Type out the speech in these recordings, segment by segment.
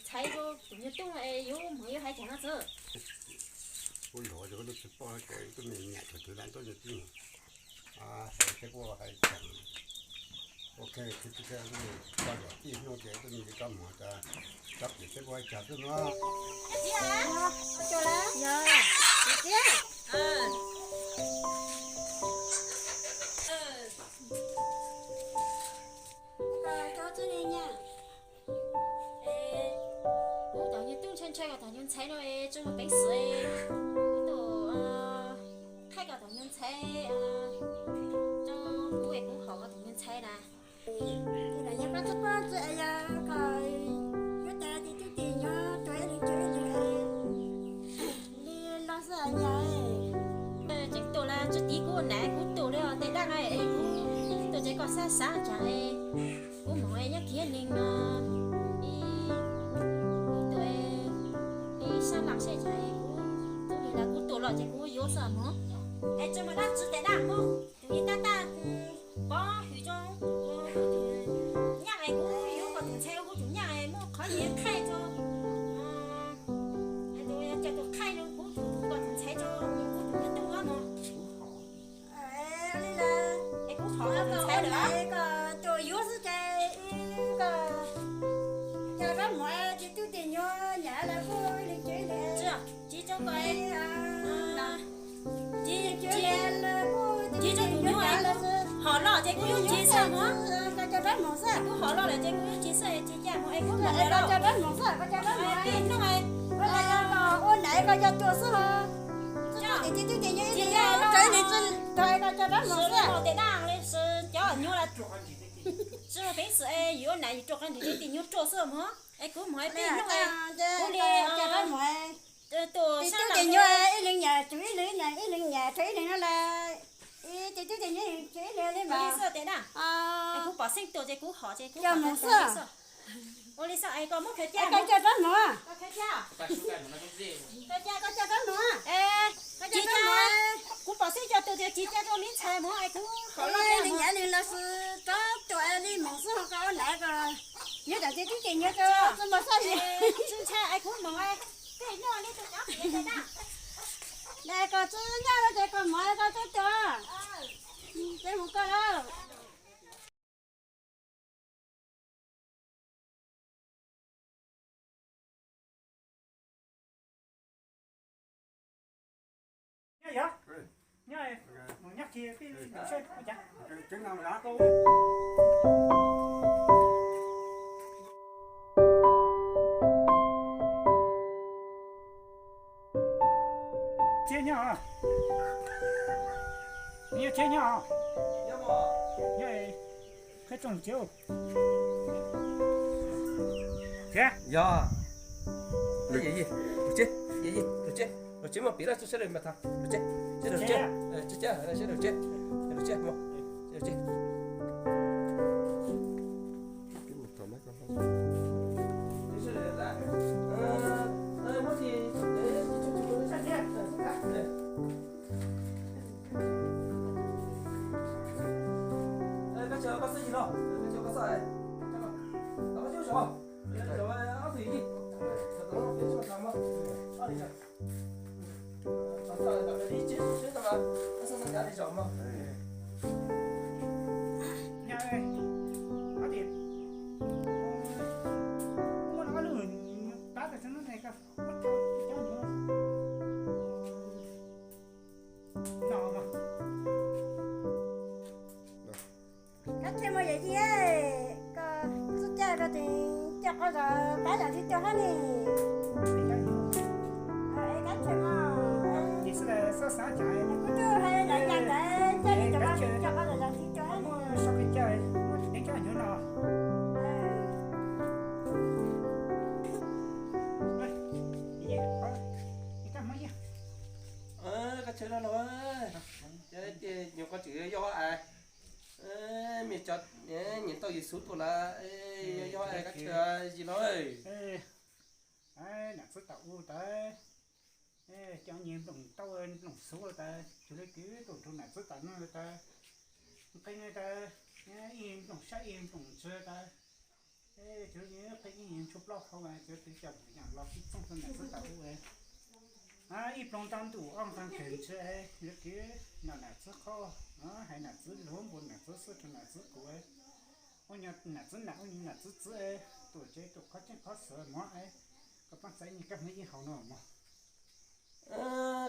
Txhais rau tus nyuag tub es yuav mus yuav hais cas no xwb. Kuv luag rau koj tsis paub ces koj niam thaum twg lawm tuaj nws tij hais thiab kuj hais tseem ok, koj yog tij hnub ces koj nws rov mus tas rov pem thiab kuj hais cas xwb no. Kuv tus nyuag tub ntshai ntshai koj tus nyuag ntxhais no es tso mus peev xwm es kuv tus qhaij koj tus nyuag ntxhais rau kuv es kuv haum koj tus nyuag ntxhais na. Yog koj txawj paub txawj yog koj yuav tas tis tub tis nyuag rau ib leeg rau ib leeg li los xwb nyab. Tseem tuaj los tsis tiv kuv nam kuv tuaj li os tej dab na es kuv tuaj ces koj xav xav cas es kuv mus nyob kiag neeg no ib kuv tuaj ib sab laj seb cas es kuv tub li los kuv tuaj los ces kuv yuav xwb mog. Es tsis muaj dab tsi tej dab mog, tus yij tab tab pov hwm rau kuv tus nyab es kuv yuav koj tus ntxhais ua kuv tus nyab es muaj qhov yij qhaij rau, tus yij tus qhaij rau kuv tus koj tus ntxhais rau kuv tus nyuag tub no mog. Es kuv haum koj tus ntxhais lawm. Koj tus yuav xwb ces ib koj coj rab mus tis tub tis nyuag nyam lawm kuj li tsis li. Tsis rau koj, tsis rau tus nyuag, haum los ces kuv yuav tsis xwb mog. Kuv haum los lawm ces kuv yuav tsis xwb tsis cas mog es kuv mus lawm los. Peb hnub ua nais koj coj tuaj xwb los. Tis tub tis nyuag ib tug rau ib leeg tsis tau koj coj rab mus xwb. Tej dab li cov nyuag la tsis ua peev xwm es yuav nais yus rau qab ntim tis nyuag rau xwb mog. Es kuv mus peb hnub kuv li tis tub tis nyuag ib leeg nyam tsum ib leeg, ib leeg nyam tsum ib leeg no lawm. Tis tub tis nyuag tsum ib leeg li mas. Kuv pom xeeb tuaj ces kuv haum ces kuv coj mus xwb. Ua li xwb es koj muab khaws caj, koj coj rab mus. Koj coj rab mus. Kuv pom xeeb coj tuaj tias tsis coj rau me ntxhais mus es kuv haum li nyam li los sis rov tuaj li mus xwb koj ua nais koj yuav tas tis tub tis nyuag rau txoj mus xwb. Tsis ntshai es kuv mus. Tej no li tus cov pim tej dab. Koj tsis nyob lawm ces koj mus koj tub tuaj. Ces mus koj lawm. Nyob yog, nyob, mus nyob kiag peb saib ua cas. Txiab nyob, nyob Txiab nyob, nyob qheb rooj Txiab. Txiab. Yog. Yog. Yog, yog, yog, yog, yog, yog, muaj pim lawm, sawv daws mas tham, sawv daws, sawv daws, sawv daws, sawv daws, sawv daws. Kab tshem mog yawm yij, koj txoj cai koj tes coj qhov zos pab yam tsis tuag hab ne. Es kab tshem mog. Kuv twb hais lawv yam ntawd, coj li cov qhov zos yam tsis tuag hab ne. Kab tshem no los, nyuam qhuav tseem yog es, me cov nyiam tau yus xuv tuaj lawm, yog es kab tshem yij los. Nam txwv tau u tawv, cov nyiam nplooj tau nplooj xuv tawv, cuag li kwv tuaj nrug nam txwv tau no tawv, nqee tawv, ib nplooj sab ib nplooj ntsis tawv. Cov qe ib ntshua plaub hau, cov twb coj mus yam los kib txooj rau nam txwb tam u. Ib ploog nto ntuj ob nqaa kawg ntshe, yuav kwv nam txwb qhaub, hais nam txwb luag, npu nam txwb xwb rau nam txwb kuv. Ua nyob nam txwb nam, ua nyob nam txwb txwb, tuam tsev tuam qhov tseeb qhov xwm mog. Koj paab txais nyaj kab hmoov yeej haus no mog.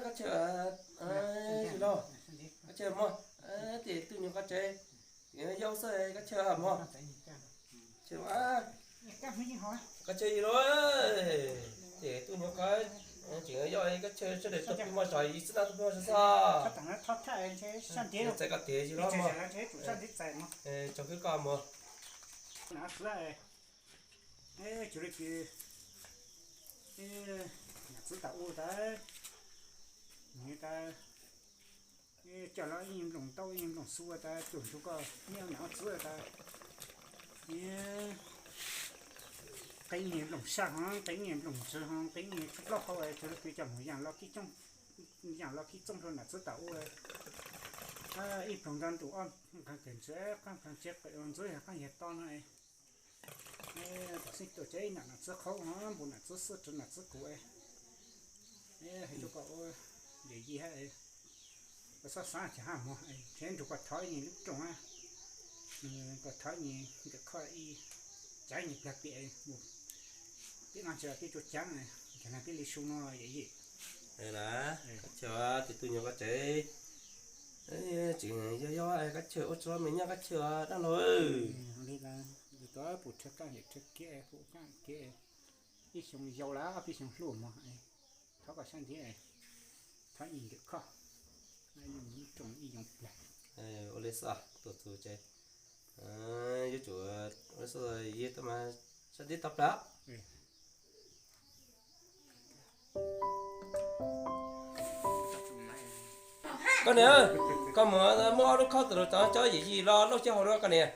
Koj chaw, koj chaw mog, tes tug nyuag qhov tsev, yau xwb koj chaw mog. Koj chaw yig lauj, tes tug nyuag qhov tseem yau, koj chaw sawv daws tau pib moj zog, yig xwb na, tau pib moj zog xwb. Txais koj tes yig lauj mog. Tsaug kwb koj mog. Nam txwb, nam txwb tam u tas, nws tas, coj los ib nyuag nplooj ntaub ib nyuag nplooj xu tas, cuag nrug koj niaj nam txwb tas, qe ib nyuag nplooj sab ho, qe ib nyuag nplooj ntswg ho, qe ib nyuag tshu plaub hau, cuag lub kws coj mus yaam los kib txooj, yaam los kib txooj rau nam txwb tam u. Ib ploog nto ntuj ob nqaa kawg ntshe, qaab nqaa tsev qe ntxwb qaab yag to no. Tam sim tuam tsev nam nam txwb qhaub ho, npu nam txwb xwb rau nam txwb kuv. Hais rau koj ua yawm yij hab, koj xob xaav cas hab mog, nrug koj thov ib nyuag lub rooj hab, koj thov ib nyuag nkawm khoj ib, caav ib nyuag plag pem, peb noj tsi peb tsuas caav, cas nag peb li su no yawm yij. Koj chaw, tes tug nyuag qhov tsev, tseem yog yog koj chaw ua tsi los me nyaj koj chaw dab laug. Li tus pum rhawv kaaj yawm rhawv kev, pum kaaj kev, ib xyoo yau lawm ob peb xyoo hluaj mog. Thov koj sab ntiav, thov ib nkawm khoj, ib rooj ib yoov plag. Ua li xwb tuaj txug tsev, yuav tsum ua li xwb, yog tau mas sab ntiav tau plag. Koj niam, koj mus muab ob lub khob tawm los rau cov yawm yij los lauj cov hauv rau koj niam.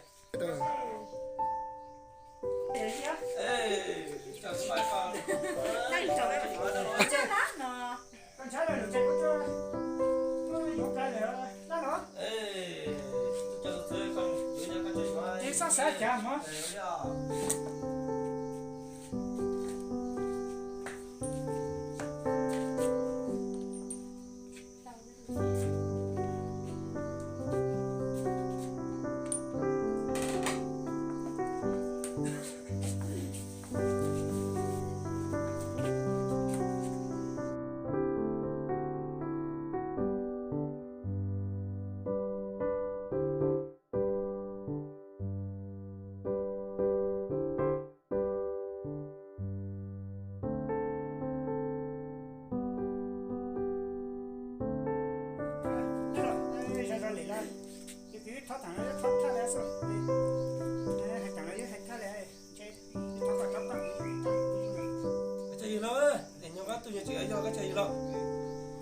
Koj chaw yig lauj, tes nyuag qab tug nyuag tseem yog koj chaw yig lauj.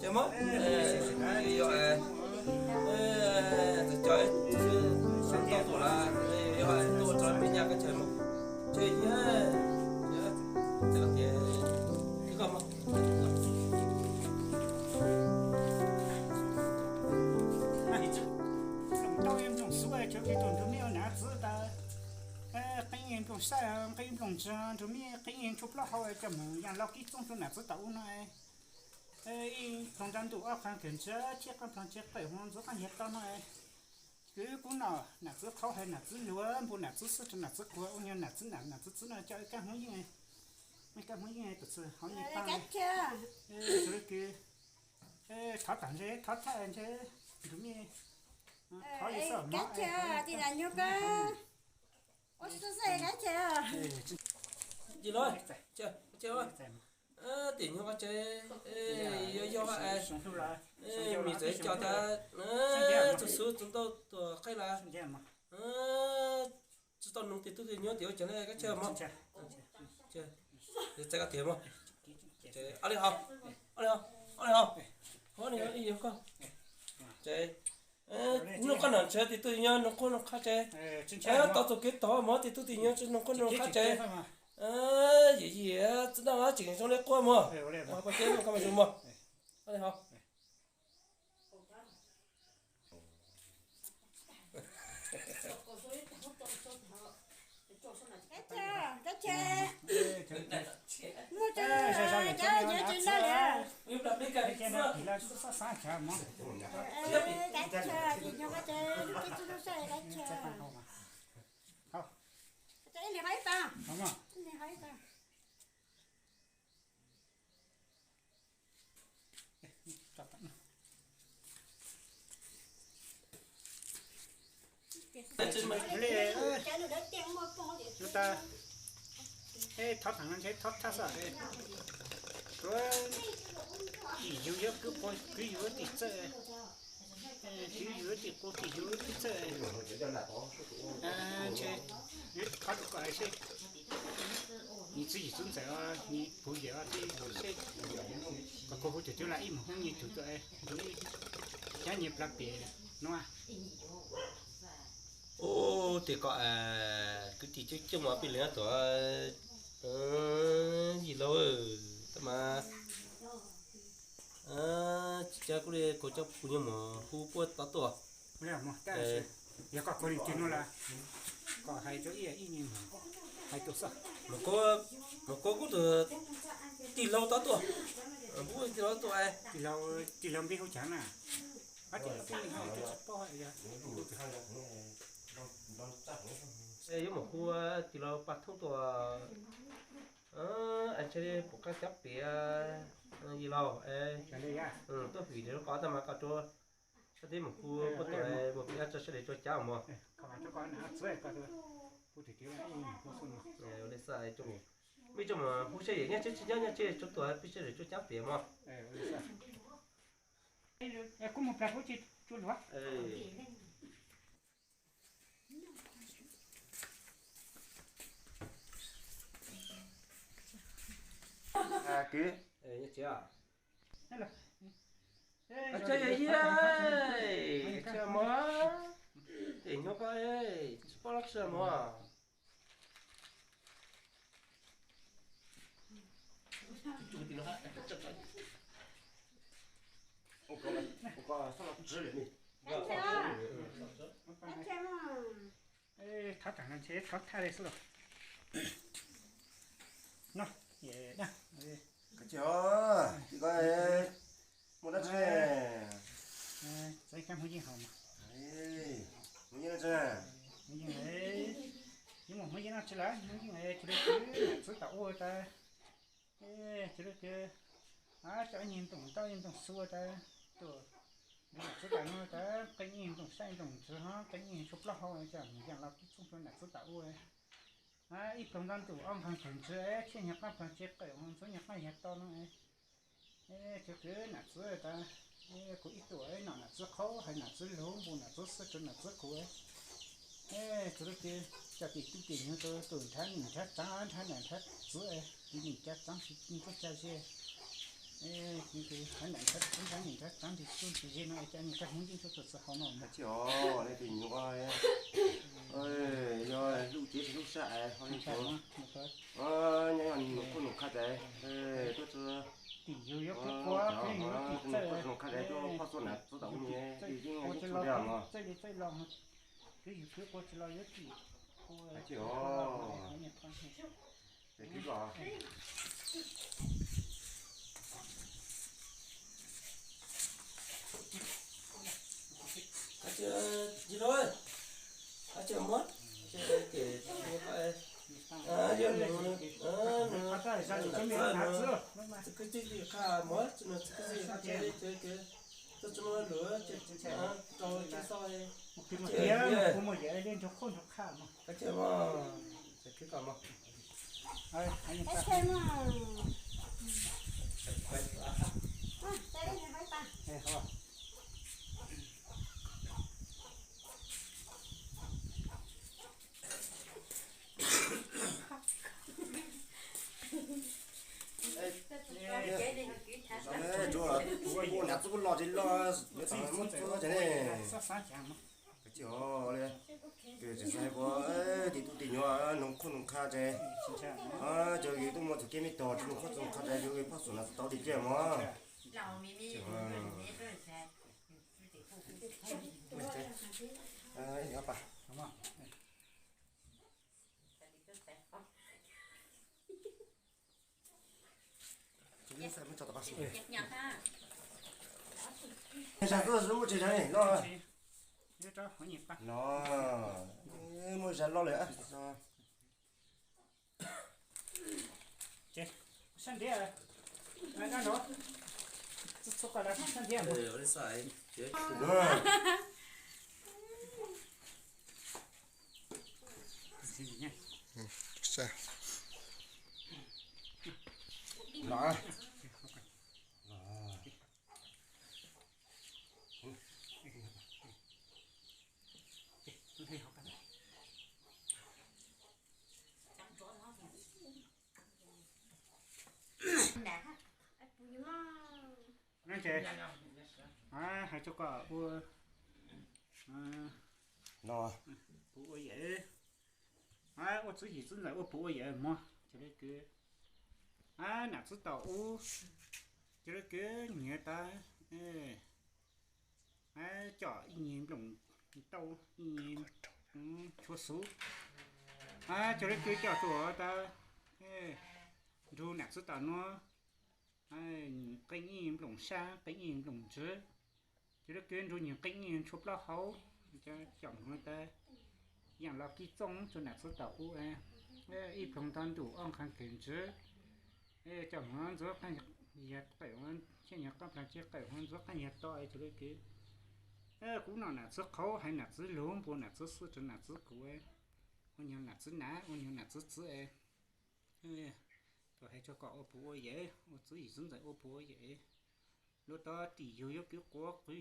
Ces mog, yog, txawm cov tau tuaj lawm, yog tuaj tso me nyaj koj chaw mog. Ces yog, txawm tias, koj mog. Nplooj ntaub ib nplooj xub, tsuav kev tuaj nrug mej ua nam txwb tas, qe ib nplooj sab, qe ib nplooj ntswg, nrug mej qe ib ntshuj plaub hau coj mus yaam loj kib txoob rua nam txwb tam ub no. Ib nplooj nrab ntuj ob qha kawg ntshiab, tsib qha nplooj tsib qawm hov ntxuav qaab yag to no. Kwv kub noj nam txwb qhaub, hais nam txwb luag, npu nam txwb xwb rua nam txwb kuag, ua nyuag nam txwb nam nam txwb txwb no coj ib kab hmoov yeej, ib kab hmoov yeej tus txwg hov nyuag paab. Txawm le kws thov tag ntshe thov thaj ntshe nrug mej thov li xwb mog. Tim nyuag qhov tsev, yog yog, mim txawm coj tas tug xub tug ntau tuam qeej lawm, tsi tau noog tim tug tim nyuag tim ua cas le koj chaw mog. Txais koj tiag mog. Ob li hov, ob li hov, ob li hov, hov li hov ib yog koj. Ces noog qhov nam ntshe tim tug tim nyuag noog quaj noog qha tsev. Tau txug kev tog mog tim tug tim nyuag tsi noog quaj noog qha tsev. Yim yim tsi naj tseem zoo le quaj mog. Poj ceb koj mas zoo mog. Ob li hov. Kav tsij, muaj cov nyob tsis loj li. Kav tsij, ces nyob koj ces lub txij txub lub sij kav tsij. Ib lig ho ib tag, ib lig ho ib tag. Thov thaj xwb, tim yug yuav kwv, kwv yug yuav tim txawj, kwv yug yuav tim qub, tim yug yuav tim txawj. Ntshe yuav qhov rau kom seb nws txwv yim txwv ntxawm, nws puv yim os, seb kom kuv hu tus twg los ib mus hu nyias tus tuaj, nyias plab pem no. Ub, tias kom kwv tij coob coob mas peb leeg tuaj, yij laug, tab mas tsis cas kuv li kuv coj kuv nyuag mus hu puab tod tuaj. Yog koj kov li tig no las, kom hais rau ib ib nyuag hais tus xwb. Mus kov kuv tus tij laug tod tuaj, kuv tij laug tuaj. Tij laug npe hu cas na? Yuav mus hu tij laug Paj Thoob tuaj, es ntshe li pum qab cab piav, yij laug, tuaj vim lub qhov tab mas kom rau sab teb mus hu puab tuaj mus piav tso sab li rua cab mog. Ua li xwb, muaj ib tsoom hu sab yim nyob tsis nyob nyob tsis tso tuaj peb sab li rua cab piav mog. Kuv mus plag kuv tsis tsuas luag. Kwv, mog, es nyob koj tsis paub lab tsi mog. Thov thaj li xwb los. Kav tsij os, tij laug, muaj dab tsi? Txawm ib kab hmoov yeej haus mas. Hmoov yeej dab tsi? Yeej, yeej muaj hmoov yeej dab tsi lawm, hmoov yeej tsis li kwv, nam txwv tas ua tas. Tsis li kwv, coj ib nyuag ntoos ntaub ib nyuag ntoos xua tas, tuaj nam txwv tas no tas, qee ib nyuag ntoos saib ntoos ntxwv ho qee ib nyuag tshuaj plaub hau, coj mus yam los kib txooj rau nam txwv tas ua. Ib ploog ntaub ntuj ob nqag pawg ntxwv, tshiab nyuag qab pawg tsev qawm ho ntxuav nyuag qab yag to no. Tsis li kwv, nam txwv tas, kuv ib tuam nom nam txwv qhaub hais nam txwv lug npus nam txwv xwb rau nam txwv kuv. Tsis li kwv, coj tim tub tim nyuag rau tus nrhav neej nrhav tsaav nrhav nam nrhav txwv, tiv neej cav tsaav tsis ntsuab tsa ze. Nrhav nam nrhav txwv nrhav neej nrhav tsaav tsis ntsuab tsa ze no es coj nyuag kab hmoov yeej tuaj tuaj txwv hauv no. Tsis os, nej tus nyuam, yog hlub cev tsis hlub sab ho li cas. Nyob nyob nus khuj nus kha tais tuaj txwv, tim yug yuav kwv qua, kwv yug yuav tim txawj, nus khuj nus kha tais tuaj phoj xuaj nam txwv tas ua nyias yeej yeej tsis los. Txawj li txawj los, kwv yug kwv qua tsis los yuav tim qua. Tsis os. Tsis los, tsis muab, ces yog nws, nws, txi kwv tij qha muab, tsis nws txi kwv tij qha tsev, tsis kwv tij tuaj tsis muab luav, rau tsis xoj. Kuv mus yam li nrug qhuj nrug qha mog. Tsis kwv kom mog. Nam txwv kuj los tsis los, yuav txog muab txwv ces ne. Tsis os li, tsis xav hais kuv, tim tub tim nyuam nug khuj nug qha ces, ces yus tuaj muaj txoj kev me tog tsis nug khuj nug qha ces yus phoj xum nam txwv tau tim kiag mog. Ib pa. Zag tuaj muaj tsev zag no. No, muaj zag loj lawm. Sab ntiav, sab ntiav. Ces hais rau koj ua no, puv ua yawm, ua txwv yim txwv ntxawm ua puv ua yawm mog. Cov le kwv, nam txwv tau ub, cov le kwv nyiav tas, coj ib nyuag nplooj tauj, ib nyuag tshuav xuv. Cov le kwv coj tuaj tas, nrug nam txwv tau nuav, qee ib nplooj sab, qee ib nplooj ntswv. Cov le kwv nrug nyuag qee ib tshuav plaub hau, coj moog tas yaam los kib txooj rua nam txwv tau ub, ib ploog tau ntuj ob nqhas kawg ntswv. Coj moog ntxuav qaab yag qawm, thiab nyuag qaab plag tsi qawm ho ntxuav qaab yag to. Cov le kwv, kuv noj nam txwv qhauv, hais nam txwv lug, npuab nam txwv xwb rua nam txwv kuv, ua nyuag nam txwv nam, ua nyuag nam txwv txwv. Tuaj hais rua koj ua puv ua yawm, ua txwv yim txwv ntxawm ua puv ua yawm. Lub tod tim yug yuav kwv quav, kwv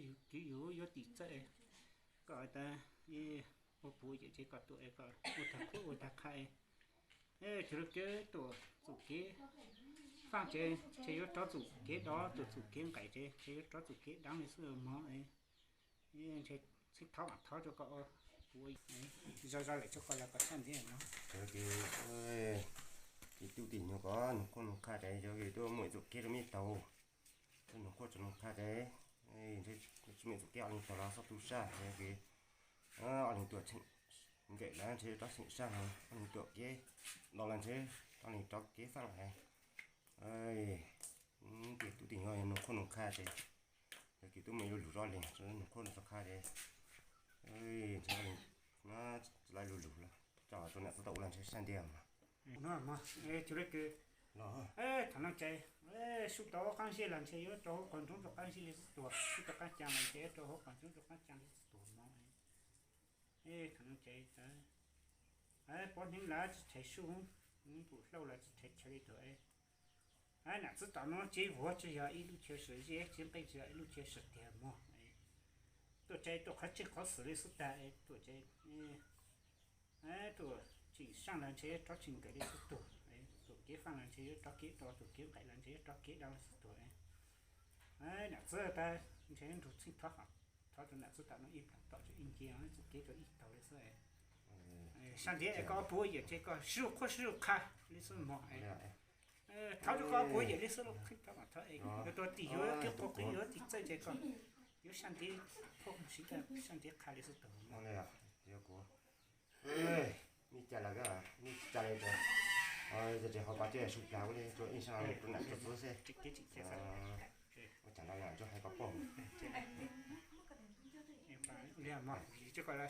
yug yuav tim txawj. Koj tas ua puv ua yawm ces koj tuaj, koj ua tag kub ua tag qha. Cov le kwv tuaj txuj kev faaj ces, ces yuav rov txuj kev dov, tuaj txuj kev nqaim ces, ces yuav rov txuj kev daav le xwb mog. Ntshe txheeb thov maam thov rua koj ua puv ua yawm, zoo zoo lawm rua koj los koj sab ntiav no. Cov le kwv, ib tug tim nyuag koj nug qhuaj nug qha ces cov le kwv tuaj muaj txuj kev rua mej taug, tuaj nug qhuaj rua nug qha ces, ntshe tsis muaj txuj kev ua le taug los xob tu sab, cov le kwv, ua le tuaj tsheej nqaim los ntshe rov tsheej sab, ua le tuaj kev dov los ntshe rov le rov kev faaj lawm. Tim tub tim nyuag nug qhuaj nug qha ces, cov le kwv tuaj muaj ib lu lug zoj le, nug qhuaj nug qha ces, ntshe tsis lug lug los coj rua nam txwv tau ub los ntshe sab ntiav mog. Cov le kwv, thaum no ces sub tau huv qaab zib los ntshe yuav rau huv qhov ntsoov rua qaab zib le xwb tuag, sub tau qaab caa los ntshe yuav rau huv qhov ntsoov rua qaab caa le xwb tuag mog. Thaum no ces pob hneev lawv tsis tsheej sub, npum hlauj lawv tsis tsheej chaw le tuag. Nam txwv tau nuav tsev vuag tsis yog ib lub chaw swm zeb, tsev nqeeb tsis yog ib lub chaw swm tiag mog. Tuaj ces tuaj qhov tseeb qhov xwm le xwb tag, tuaj ces tuaj tseem saab los ntshe rov tseem nqaim le xwb tuag, tuaj kev faaj los ntshe yuav rov kev dov, tuaj kev nqaim los ntshe yuav rov kev daav le xwb tuag. Nam txwv tas ntshe nrug txheej thov, thov rua nam txwv tau nuav ib plag tom rua ib nce txuj kev rua ib taug le xwb. Sab ntiav es koj puv yawm ces koj sib zug qhuaj sib zug qha le xwb mog. Thov rua koj puv yawm le xwb, txheej thov maam thov, yuav rua tim yug kwv quav kwv yug tim txawj ces koj yuav sab ntiav, sab ntiav qha le xwb tuag. Mej cas lawm, mej cas le, yog tsis hov pas ces sub plag ua le rua ib sab rua nam rua txwv xwb. Ua cas no yog tsuas hais kom paub.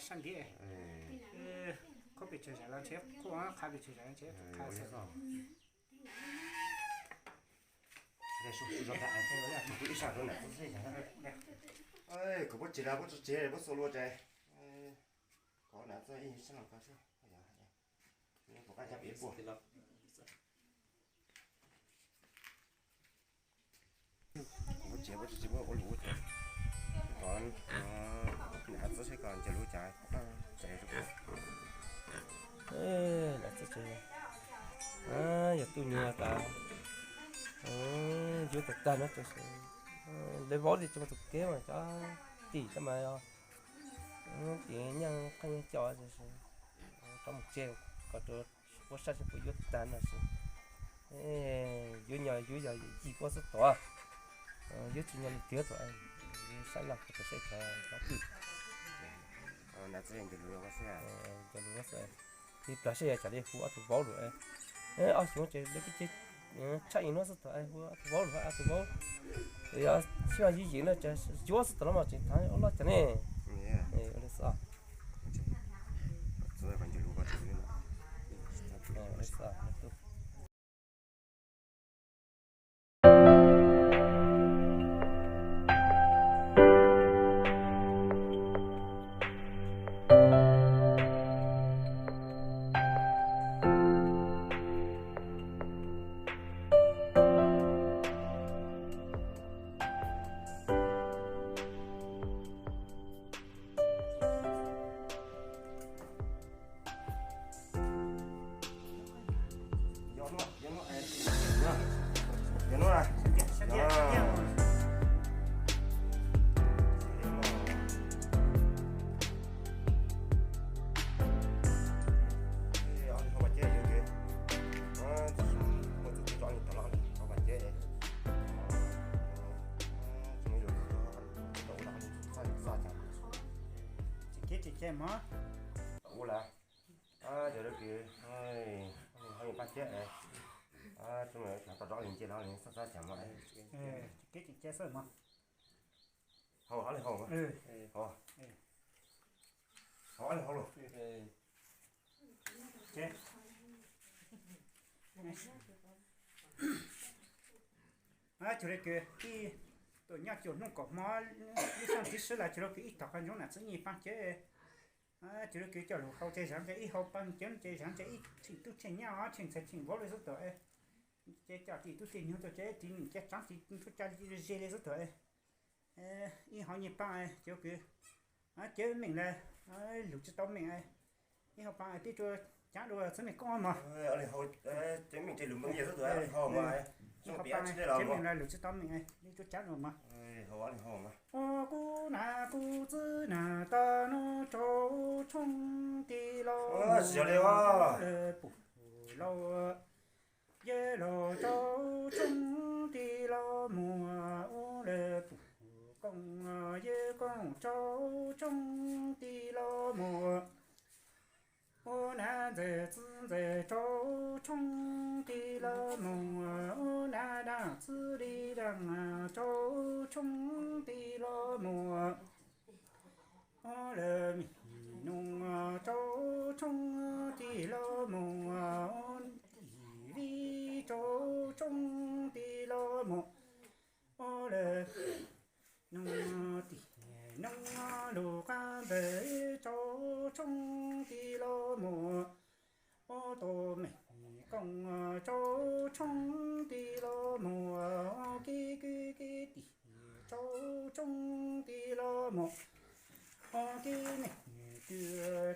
Sab ntiav, qhuab pes tsawg zam los ntshe qhuab, qha pes tsawg zam ntshe qha xwb. Ib sab rua nam txwv xwb. Kom puab tsev los puab tso tsev, puab xua lua ces kom nam txwv ib sab los ko xwb. Kom qaab cab pem puag. Puab tsev puab tso tsev puab ua lug ua tsev. Kom nam txwv seb koj ncaws lug cas, tsev rua puab. Nam txwv tsev yog tub nyuag tas, yuav tag tag no tas, le vauv li tsis muaj tus kev mas cov tim tab mas tim nyeej qeej nyeej coj, rov mus tseg kom rua puab saib seb puab yuav tag no tas. Yuav nyo yuav yog yim puab xwb tuag, yuav tsis nyo li tiag tuag. Saib laj puab tau saib cov twm. Ncaws lug xwb, ib plag saib yog tsam li hu ob tug vauv lug. Ob xyoo ces le peb ceg Tshaj ib hnub xwb thaum hu tus vaub los hu tus vaub, yog sib yim yim no ces cuab xwb thaum no mas tseem thab ob loj cov ne. Ua li xwb. Tsis kev tsis cai mog. Ua lawm. Cov lawv kws ho paj ciab es, tso rov li nce los xab xab cas mog. Tsis kev tsis cai xwb mog. Hau hab li hau. Hau hab li hau los. Cov lawv kws ib tuam nyob cuag hnub kaum hmo lub xyoo txiv sib law, cov lawv kws ib tog qhov ntsoov nam txiv nyij paab ceb. Cov lawv kws coj lug hau ces zaav ntshe ib hau paab ceb ces zaav ntshe ib tsheej tub tsheej nyab tsheej ntxhais tsheej vauv li xwb tuag. Ces coj tij tub tij nyuag tuaj ces tiv neej ces tsaav tiv ntuj ca ze li xwb tuag. Ib hau nyij paab cov kws ceb meej lawm, lug tsis tau meej. Ib hau paab peb tsuas caav dua txwv meej koob mog. Ib hau paab ceb meej lawm lug tsis tau meej, peb tsuas caav dua mog. Ua kub nam kub txwv nam tag nub rau tshoob tij laug mus, lawv pum laus yawg laus rau tshoob tij laug mus, ua lawv pum kooj yawg kooj rau tshoob tij laug mus, ua nam ntxawm txiv ntxawm rau tshoob tij laug mus, ua nam dab txiv li dab rau tshoob tij laug mus, ua lawv mim noog rau tshoob tij laug mus, ua tim vij rau tshoob tij laug mus, ua lawv noog tim noog lug qab npawg rau tshoob tij laug mus, ua tus meem kooj rau tshoob tij laug mus, ua kev kwv kev tij rau tshoob tij laug mus, ua kev neeg kwv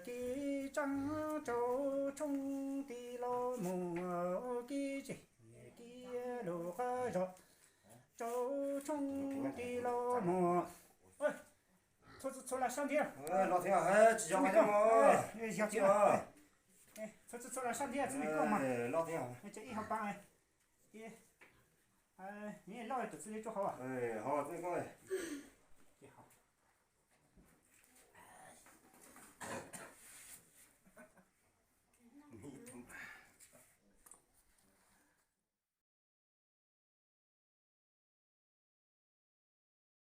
kev tsaab rau tshoob tij laug mus, ua kev zej kev lug qab zog rau tshoob tij laug mus. Txhua txhua laj sab ntiag. Txhua txhua laj sab ntiag txwv meej kooj mas. Ib hau paab, loj tus txwv li tsuj hau.